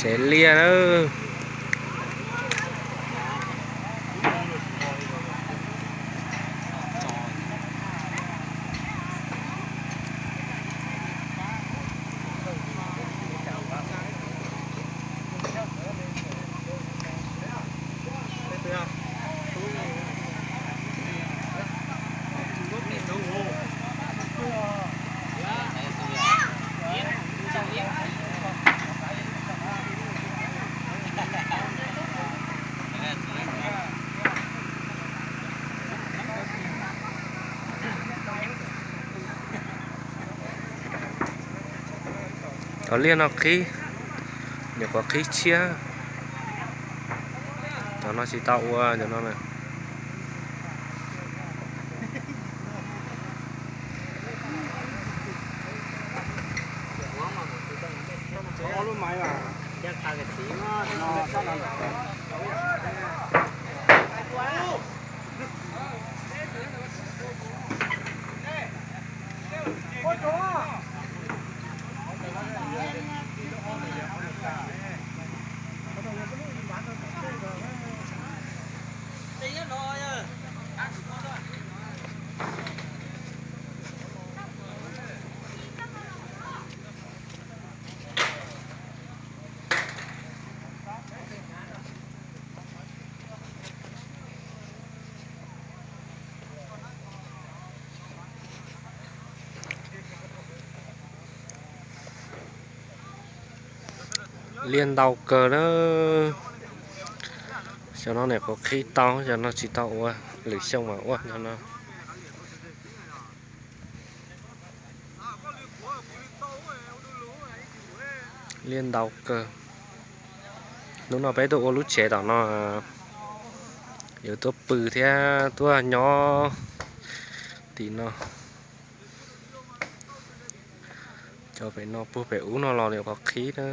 Tsev liaj na. Cov liaj no qhib, nyuam qhuav qhib tshiab. Cov no tsis tau ua cov no na. Liaj ntau kawg na. Cov no nyuam qhuav qhib tau, cov no tsis tau ua, lwm xyoo mas ua cov no. Liaj ntau kawg. Hnub no peb tuaj ua lub tsev tom no, yuav tuaj pw thiab tuaj nyob tim no. Cov pem no puag pem ub no los nyuam qhuav qhib na.